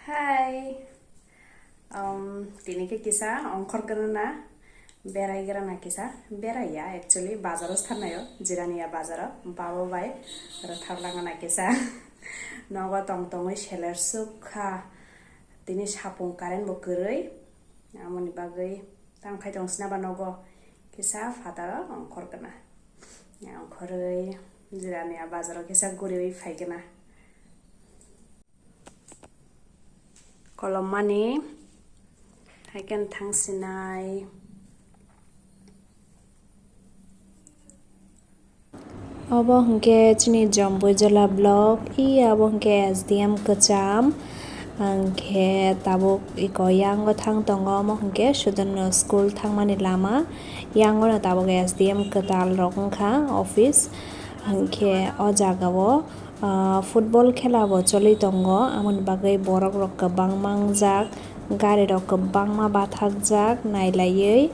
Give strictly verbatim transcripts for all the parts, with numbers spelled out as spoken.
Hi. Um, tini khe kisa ongkhor gwnana, berai gwnana kisa, berai ya actually, bazaro thangnai o, Jirania bazaro, babo bai rwthar langana kisa. Nogo tong tongwi seler suk kha, tini sapung current bo kwrwi, amoni bagwi tang khai tong sina ba nogo kisa phataro ongkhor gwnana. Ongkhorwi Jirania bazaro kisa guriwi phai gwnana. Kolommani, hai khe thang sinai. Obo hwnkhe chini Jomboi Jola block, i abo hwnkhe S D M kwcham, hwnkhe tabuk iko yango thang tongo, omo hwnkhe Sudarno school thangmani lama, yangono tabuk S D M kwtal rok wngkha office, hwnkhe o jagao. Ah, football khela bo choli tongo, amoni bagwi borok rok kwbangma wngjak, gari rok kwbangma bathakjak nailaiwi,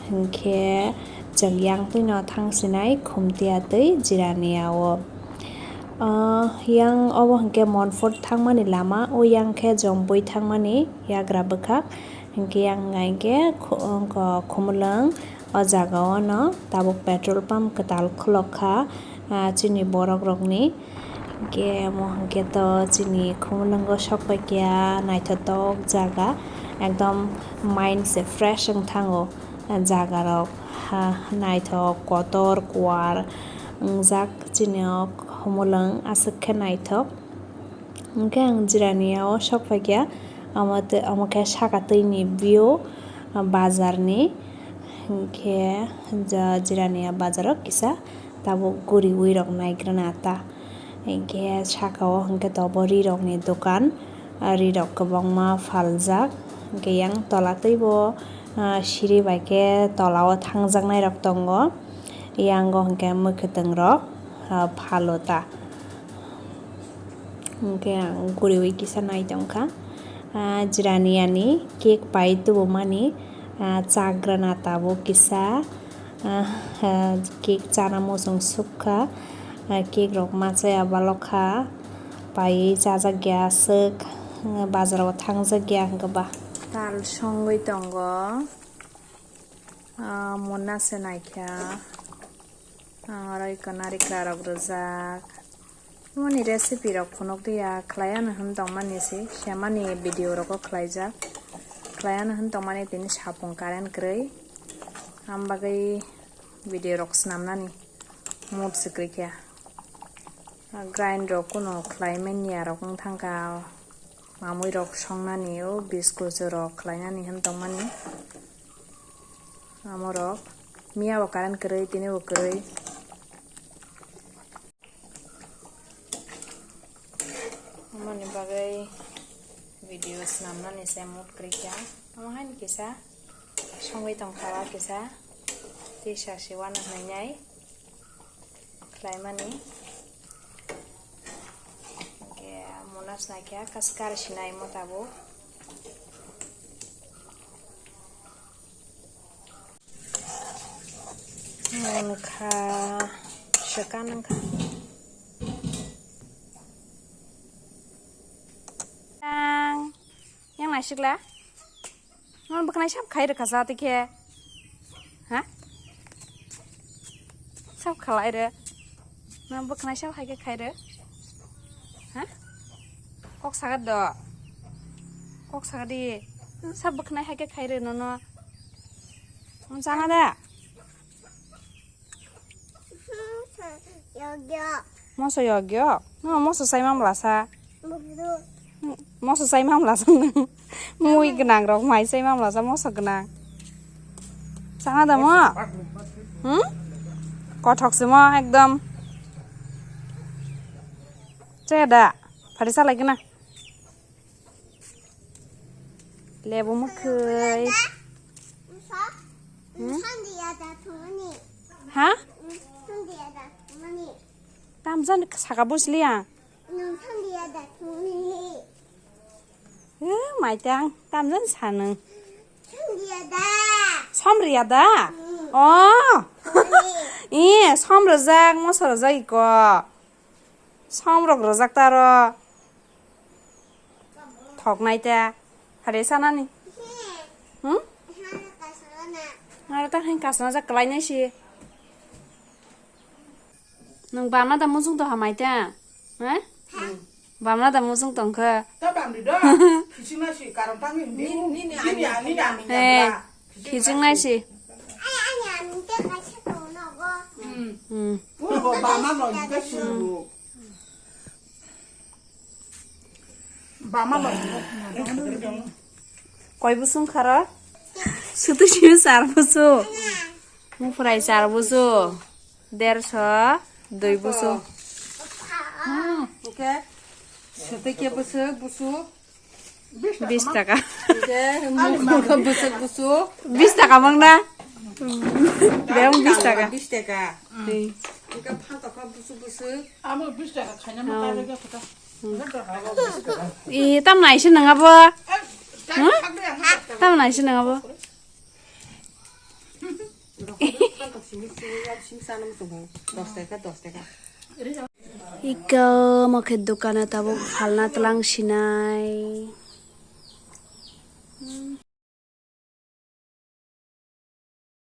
hinkhe chwng yang puino thang sinai Khumtiya tei Jirania o. Ah, yang obo hinkhe Monfort thangmani lama, o yang khe Jomboi thangmani yagra bwkhak, hinkhe yang hinkhe khu-, ongko Khumulwng. O jaga o no tabuk petrol pump kwtal khulok kha, ah, chini borok rok ni. Hinkhe omo hinkhe to chini Khumulwngo sok pai kha, naithotok jaga, ekdom mind se fresh wng thango, ah, jaga rok, ha, naithok, kotor, kuar wngjak chini o Khumulwng, aswk khe naithok. Hwnkhe ang Jirania o sok pai kha, omo tei, omo khe saka twi ni view, ah, bazar ni. Hwnkhe ja Jirania bazar o kisa tabuk guriwi rok naigrana ta. Hwnkhe saka o hwnkhe tobo ri rok ni dokan, ah, ri rok kwbangma phaljak. Hwnkhe yang tola tei bo, ah, siri bai khe tola o thangjaknai rok tongo. Yang o hwnkhe mwkhwtwng rok, ah, phalo ta. Hwnkhe ang guriwi kisa nai tongkha. Ah, Jirania ni cake pai tubumani, ah, chagrana tabuk kisa, ah, ah, cake chana muchung sukha. Ah, cake rok machaya balokha, paiwi chajakya aswk, ah, bazaro thangjakya hwnkhe ba. Tal songwi tongo, ah, mona se naikha. Ang oro eko narikla rok rwjak. Boni recipe rok phunuk liya, khlai ano hwn tongmani se, semani video rogo khlaijak. Khlai ano hwn tongmani tini sapung current kwrwi. Am bagwi video rok swnamnani mood se kwrwi kha. Grind rok kuno khlai manya rok wng thangkha. Mamui rok songnani o biscuit rok khlainani hwn tongmani. Amorok miya bo current kwrwi, tini bo kwrwi. Amoni bagwi video swnamnani se mood kwrwi kha. Omo haino kisa songwi tongkha o kisa tisa se uanw hwnwi nai khlaimani. Hwnkhe mona swnai kha kaskar sinai mo tabuk. Wngkha swkang wngkha. Tang. Yang naisikla? Nang bwkhanai sab khai rwkha sa twi khe. Ha? Sab khalai rw. Nang bwkhanai sab hai khe khai rw. Ha? Kok sagat do. Kok sagat di. Sab bwkhanai hai khe khai rw nono. Nang chana da? Yogyo. Moso yogyo? No, moso sai mamla sa. Bugdu. Moso sai mamla sa. Mui gwnang rok mai sai mamla sa, moso gwnang. Sana da mo? Hmm? Kothok se mo ekdom. Chaya da. Phari salai gwnang. Lebu mwkhwi. Hmm? Ha? Tamjani saka bujli ang. Eh, maitang, tamjani sanung. Somriya da? Oh. Eh, som rwjak, moso rwjak iko. Som rok rwjak taro. Hoknai ta. Hare sanani. Hmm? Ngara ta hin kasna ja kalai nai si. Nung bamna da mujung to hamai ta. Eh? Bamna da mujung tongkha. Ta bamdi do. Kiching na si karon tang ni. Ni, ni, ni, ani, ani, ani, ani, Hey, ani, kiching na si. Hmm. Hmm. Uro bama lo ni ka si. Bama lo. Koi busung khara? Sutu siu sar busu. Mufrai sar busu. Derso, dui busu. Hmm, oke. Sete ke busu, busu. Bis taka. Oke, mukha busu, busu. Bis taka mang na? Beng bis taka. Bis taka. Hmm. Oke, phan taka busu, busu. Amo bis taka khaina ma kare ke khuta. I tam nai se nang abo? Hmm? Tam nai se nang abo? Ika mo khe dukano tabuk phalna tlang sinai.